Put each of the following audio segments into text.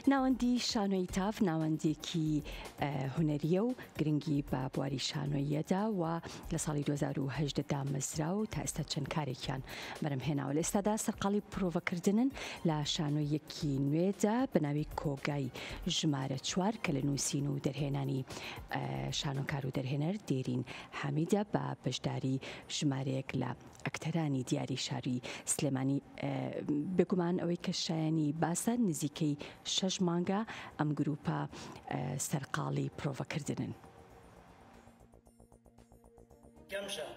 ناوەندی شانۆی تاف ناوەندێکی هونەرییە و گرنگی بە بواری شانۆییەدا و لە ساڵی 2018 دامەزرا و تا ئێستا چەند کارێکیان بەرەم هێناوە. لە ئێستادا سەرقاڵی پرۆڤەکردنن لە شانۆیەکی نوێدا بە ناوی کۆگای ژمارە چوار کە لە نووسین و دەرهێنانی شانۆکار و دەرهێنەر دێرین حامیدە بە بەشداری ژمارەیەک لە ئەکتەرانی دیاری شاری سلێمانی. بێگومان ئەوەی کە شایەنی باسە نزیکەی شەش مانگە ئەم گروپە سەرقاڵی پرۆڤەکردنن. گەمژە،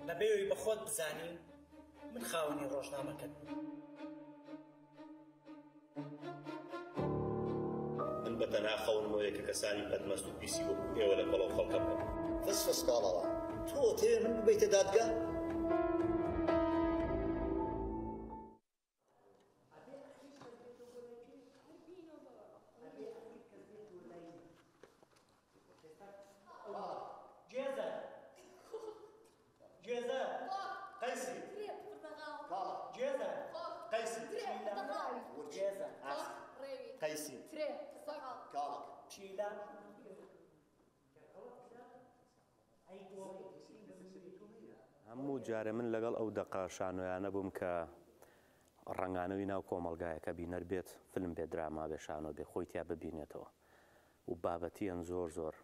بەبێ ئەوەی بە خۆت بزانی من خاوەنی ڕۆژنامەکەت بووم. من بە تەنها خەونم ئەوەیە کە کەسانی پەتمەست و پیسی وەکو ئێوە لە کۆڵ ئەو خەڵکە بکەم. فس فس کاڵەوە تۆ ئەتەوێ من ببەیتە دادگا؟ هەموو جارێ من لەگەڵ ئەو دەقە شانۆیانە بووم کە ڕەنگانەوەی ناو کۆمەڵگایە کە بینەر بێت فلم بێ دراما بێ شانۆ بێ خۆی تیا ببینێتەوە و بابەتیەن زۆر زۆر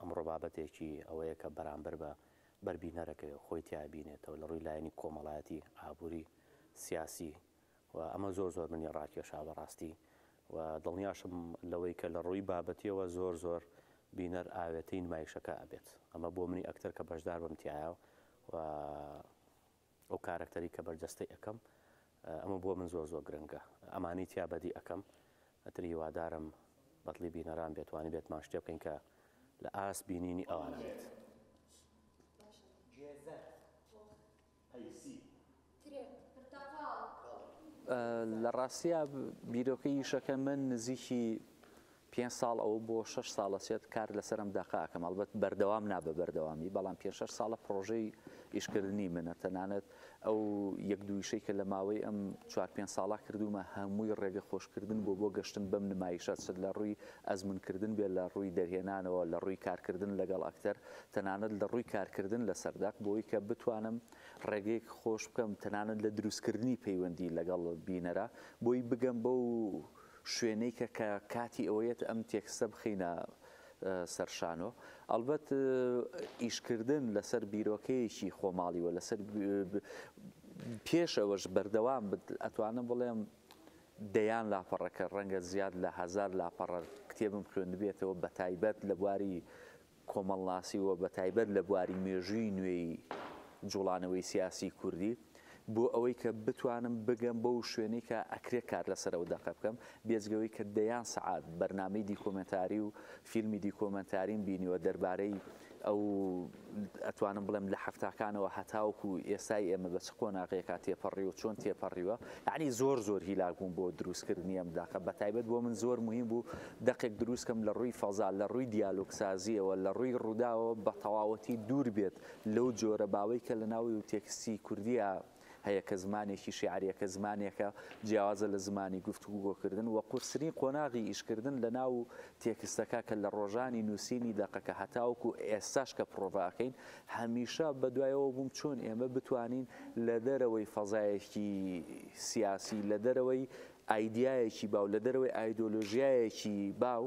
ئەمڕۆ بابەتێکی ئەوەیە کە بەرامبەر بە بەر بینەرەکەی خۆی تیا بینێتەوە لە ڕووی لایەنی کۆمەڵایەتی، ئابووری، سیاسی و ئەمە زۆر زۆر منی ڕاکێشا بەڕاستی و دڵنیاشم لەوەی کە لە ڕووی بابەتیەوە زۆر زۆر بینەر ئاوێتەی نمایشەکە ئەبێت ئەمە بۆ منی ئەکتەر کە بەشدار بم تیایا و ئەو کارەکتەری کە بەرجەستەی ئەکەم ئەمە بۆ من زۆر زۆر گرنگە ئەمانی تیا بەدی ئەکەم ئەتر هیوادارم بەدڵی بینەران بێت توانی بێتمان شتێ بکەین کە لە ئاست بینینی ئەوانە بێت. لە ڕاستیا بیرۆکەی ئیشەکە من نزیکی پێنج ساڵ ئەوە بۆ شەش ساڵ ئەچێت کار لەسەر ئەم دەقە ئەکەم، ئەڵبەت بەردەوام نا بە بەردەوامی، بەڵام پێنج شەش ساڵە پڕۆژەی ئیشکردنی منە، تەنانەت ئەو یەک دوو ئیشەی کە لە ماوەی ئەم چوار پێنج ساڵە کردوومە هەمووی ڕێگە خۆشکردن بووە بۆ گەشتن بەم نمایشە، چ لە ڕووی ئەزموونکردن بێت، لە ڕووی دەرهێنانەوە، لە ڕووی کارکردن لەگەڵ ئەکتەر، تەنانەت لە ڕووی کارکردن لەسەر دەق، بۆی کە بتوانم ڕێگەیەک خۆش بکەم تەنانەت لە دروستکردنی پەیوەندی لەگەڵ بینەرا، بۆی بگەم بەو شوێنەی کە کە کاتی ئەوەیەت ئەم تێکستە بخەینە سەر شانۆ. ئەڵبەت ئیشکردن لەسەر بیرۆکەیەکی خۆماڵی و لەسەر پێش ئەوەش بەردەوام ئەتوانم بڵێم دەیان لاپەڕە کە ڕەنگە زیاد لە هەزار لاپەڕە کتێبم خوێندبێتەوە بەتایبەت لە بواری کۆمەڵناسی و بەتایبەت لە بواری مێژووی نوێی جوڵانەوەی سیاسی کوردی بۆ ئەوەی کە بتوانم بگەم بەو شوێنەی کە ئەکرێ کار لەسەر ئەو دەقە بکەم، بێجگەوەی کە دەیان سەعات بەرنامەی دیکۆمێنتاری و فیلمی دیکۆمێنتاریم بینیوە دەربارەی ئەو ئەتوانم بڵێم لە حەفتاکانەوە هەتاوەکو ئێستای ئێمە بە چ قۆناغێکا تێپەڕیوە چۆن تێپەڕیوە یەعنی زۆر زۆر هیلاک بووم بۆ دروستکردنی ئەم دەقە بەتایبەت بۆ من زۆر موهیم بوو دەقێک دروست کەم لە ڕووی فەزا لە ڕووی دیالۆگسازییەوە لە ڕووی ڕووداوەوە بە تەواوەتی دوور بێت لەو جۆرە باوەی کە لە ناو تێکستی کوردییا هەیە کە زمانێکی شیعرییە کە زمانێکە جیاوازە لە زمانی گفتوگۆکردن و قورسترین قۆناغی ئیشکردن لە ناو تێکستەکە کە لە ڕۆژانی نووسینی دەقەکە هەتاوەکو ئێستاش کە پڕۆڤە ئەکەین هەمیشە بەدوایەوە بووم چۆن ئێمە بتوانین لە دەرەوەی فەزایەکی سیاسی لە دەرەوەی ئایدیایەکی باو، لە دەرەوەی ئایدۆلۆژیایەکی باو،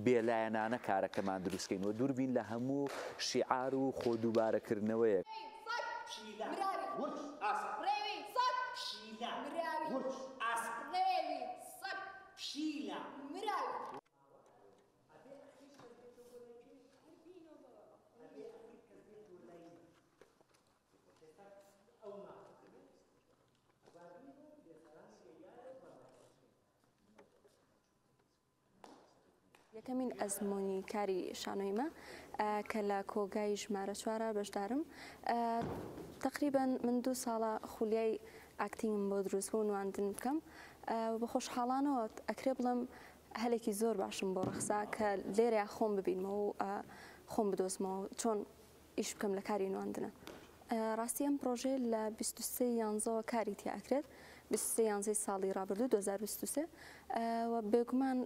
بێلایەنانە کارەکەمان دروست کەین و دوور بین لە هەموو شیعار و خۆ دووبارەکردنەوەیەک. یەکەمین ئەزموونی کاری شانۆیمە کە لە کۆگای ژمارە چوارە بەشدارم تقریبا من دوو ساڵە خولیای acting م بۆ دروست بوو نواندن بکەم بە خۆشحاڵانەوە ئەکرێ بڵێم هەلێکی زۆر باشم بۆ ڕەخسا کە لێرەیا خۆم ببینمەوە و خۆم بدۆزمەوە چۆن ئیش بکەم لە کاری نواندنە. ڕاستی ئەم پڕۆژەیە لە 23 یانزەوە کاری تیا ئەکرێت. 23 یانزەی ساڵی ڕابردوو 2023 و بێگومان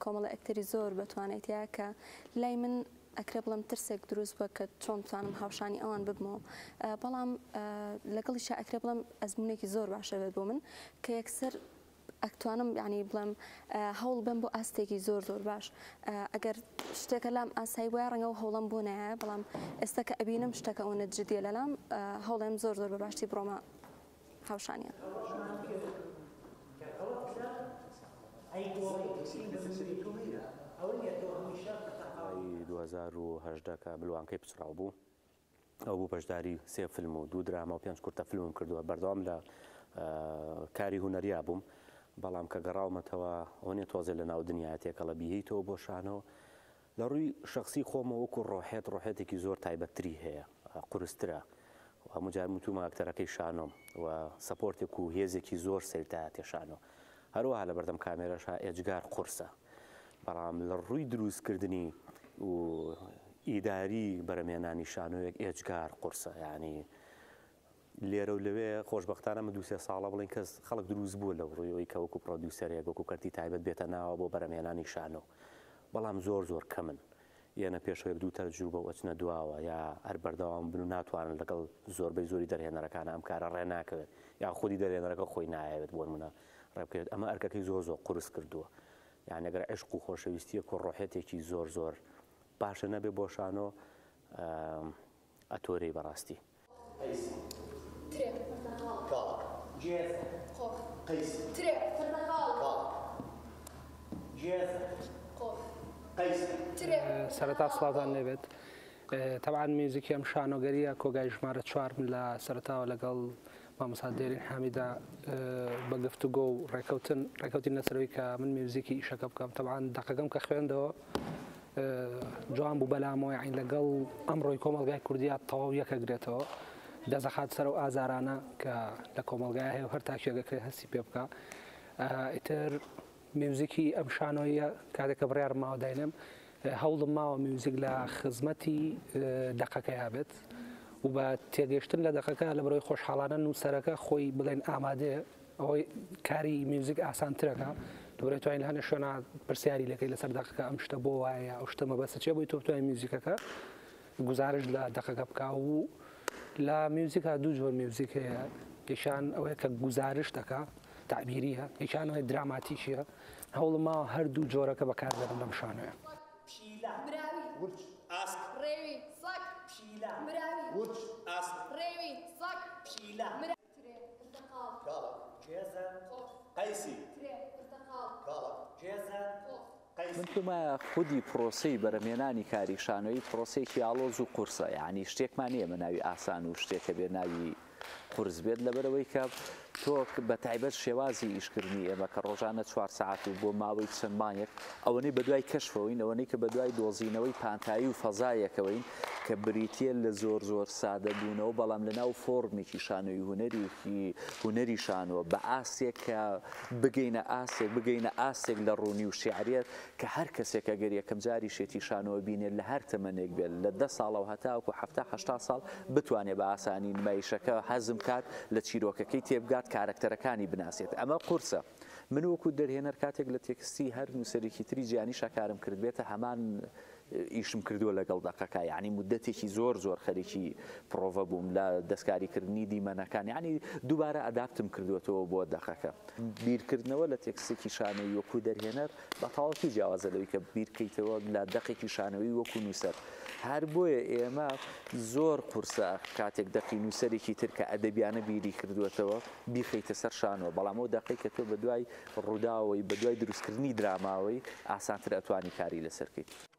کۆمەڵە ئەکتەری زۆر بەتوانای تیا کە لای من ئەکرێ بڵێم ترسێک دروست بووە کە چۆن بتوانم هاوشانی ئەوان ببمەوە بەڵام لەگەڵیشا ئەکرێ بڵێم ئەزمونێکی زۆر باشە بێت بۆ من کە یەکسەر ئەتوانم یعنی بڵێم هەوڵ بەم بۆ ئاستێکی زۆر زۆر باش ئەگەر شتێکە لام ئاسایی وایە ڕەنگە و هەوڵم بۆ نایە بەڵام ئێستا کە ئەبینم شتەکە ئەوەنە جدیە لەلام هەوڵێم زۆر زۆر بە باشی بڕۆمە هاوشانیان. ساڵی 2018 کە ملوانکەی پچڕاو بوو ئەو بوو بەشداری سێ فیلم و دوو دراما و پێنج کورتە فیلمم کردووە بەردەوام لە کاری هونەریا بووم بەڵام کە گەڕاومەتەوە ئەوە تۆزێ لە ناو دنیا تێکەڵە بیهیتەوە بۆ شانۆ لە ڕووی شەخسی خۆمەوە وەکو ڕۆحێت ڕۆحێتێکی زۆر تایبەتتری هەیە قورسترە و هەموو جار وتومە ئەکتەرەکەی شانۆم و support ێک و هێزێکی زۆر سەیرتایەتێ شانۆ هەروەها لە بەردەم کامێرەشا ئێجگار قورسە بەڵام لە ڕووی دروستکردنی و ئیداری بەرەمێنانی شانۆیەک ئێجگار قورسە یعنی لێرە و لەوێ خۆشبەختانە من دوو سێ ساڵە بڵێین کەس خەڵک دروست بووە لەو ڕوویەوەی کە وەکو producer ێک وەکو کەرتی تایبەت بێتە ناوە بۆ بەرهەمهێنانی شانۆ بەڵام زۆر زۆر کەمن یەنە پێشەوە یەک دوو تەجروبە و ئەچنە دواوە یا هەر بەردەوام بن و ناتوانن لەگەڵ زۆربەی زۆری دەرهێنەرەکانە ئەم کارە ڕێ ناکەوێت یا خودی دەرهێنەرەکە خۆی نایەوێت بۆ نمونە ڕێ بکەوێت ئەمە ئەرکەکەی زۆر زۆر قورس کردووە یان ئەگەر عشق و خۆشەویستیەک و ڕۆحێتێکی زۆر زۆر باشە نەبێ بۆ شانۆ ئەتۆرێی بەڕاستی. قەیس. ترێ. پرتەقاڵ. کاڵەک. گوێز. قۆخ. قەیس. ترێ. پرتەقاڵ. کاڵەک. گوێز. قۆخ. قەیس. ترێ. سەرەتا سڵاوتان لێبێت تەبعەن میوزیکی ئەم شانۆگەریە کۆگای ژمارە چوار من لە سەرەتاوە لەگەڵ مامۆستا دێرین حامیدا بە گفتوگۆ و ڕێکەوتن ڕێکەوتین لەسەرەوەی کە من میوزیکی ئیشەکە بکەم تەبعەن دەقەکەم کە خوێندەوە جوان بوو بەلامەوە یعنی لەگەڵ ئەمڕۆی کۆمەڵگای کوردیا تەواو یەکەگرێتەوە دەزەخات سەر و ئازارانە کە لە کۆمەڵگای هەیە و هەر تاکێکەکرێت هەستی پێ بکە ئیتر میوزیکی ئەم شانۆیە کاتێک کە بڕیار ماوە داینێم هەوڵم ماوە میوزیک لە خزمەتی دەقەکەیا بێت و بە تێگەشتن لە دەقەکە لە بەرەوەی خۆشحاڵانە نووسەرەکە خۆی بڵێن ئامادەیە ئەوەی کاری میوزیک ئاسانترەکە دوورێ توانین لە هەنێ شوێنە پرسیاری لەکەی لەسەر دەقەکە ئەم شتە بۆ وایە ئەو شتە مەبەستە چیە بۆی تۆ بتوانین میوزیکەکە گوزارش لە دەقەکە بکا و لە میوزیکا دوو جۆر میوزیک هەیە یەکیان ئەوەیە کە گوزارش دەکا تەعبیریە یەکیان ئەوەیە دراماتیکیە هەوڵم ماوە هەردوو جۆرەکە بەکاربێنم لەم شانۆیە. پشیلە. مراوی. ورچ. ئاسک. ڕێوی. سەگ. پشیلە. مراوی. ورچ. ئاسک. ڕێوی. سەگ. پشیلە. ترێ. پرتەقاڵ. کاڵەک. گوێزە. قۆخ. قەیسی. ترێ. پرتەقاڵ. کاڵەک. گوێزە. قۆخ. قەیسی. من پێم وایە خودی پرۆسەی بەرهەمهێنانی کاری شانۆیی پرۆسەیەکی ئاڵۆز و قورسە، یەعنی شتێکمان نییە بە ناوی ئاسان و شتێک هەبێ ناوی قورس بێت، لەبەرئەوەی کە تۆ بە تایبەت شێوازی ئیشکردنی ئێمە کە ڕۆژانە چوار سەعات و بۆ ماوەی چەند مانگێک ئەوەنەی بەدوای کەشفەوەین، ئەوەنەی کە بەدوای دۆزینەوەی پانتایی و فەزایەکەوەین کە بریتییە لە زۆر زۆر سادەبوونەوە بەڵام لەناو فۆرمێکی شانۆیی هونەرێکی هونەری شانۆ بە ئاستێک کە بگەینە ئاستێک بگەینە ئاستێک لە ڕوونی و شیعریەت کە هەر کەسێک ئەگەر یەکەم جاریشێتی شانۆ بینێت لە هەر تەمەنێک بێت لە دە ساڵەوە هەتاوەکو حەفتا هەشتا ساڵ بتوانێت بە ئاسانی نمایشەکە هەزم کات لە چیرۆکەکەی تێبگات کارەکتەرەکانی بناسێت ئەمە قورسە من وەکو دەرهێنەر کاتێک لە تێکستی هەر نووسەرێکی تری جیهانیشا کارم کردبێتە هەمان ئیشم کردووە لەگەڵ دەقەکە یعنی مدەتێکی زۆر زۆر خەریکی پرۆڤە بووم لە دەستکاریکردنی دیمەنەکان یعنی دووبارە adapt م کردووەتەوە بۆ دەقەکە. بیرکردنەوە لە تێکستێکی شانۆیی وەکو دەرهێنەر بە تەواوەتی جیاوازە لەوەی کە بیرکەیتەوە لە دەقێکی شانۆیی وەکو نووسەر. هەر بۆیە ئێمە زۆر قورسە کاتێک دەقی نووسەرێکی تر کە ئەدەبیانە بیری کردووەتەوە بیخەیتە سەر شانۆ، بەڵام ئەو دەقەی کە تۆ بەدوای ڕووداوەوەی، بەدوای دروستکردنی دراماوەی، ئاسانتر ئەتوانی کاری لەسەر کەیت.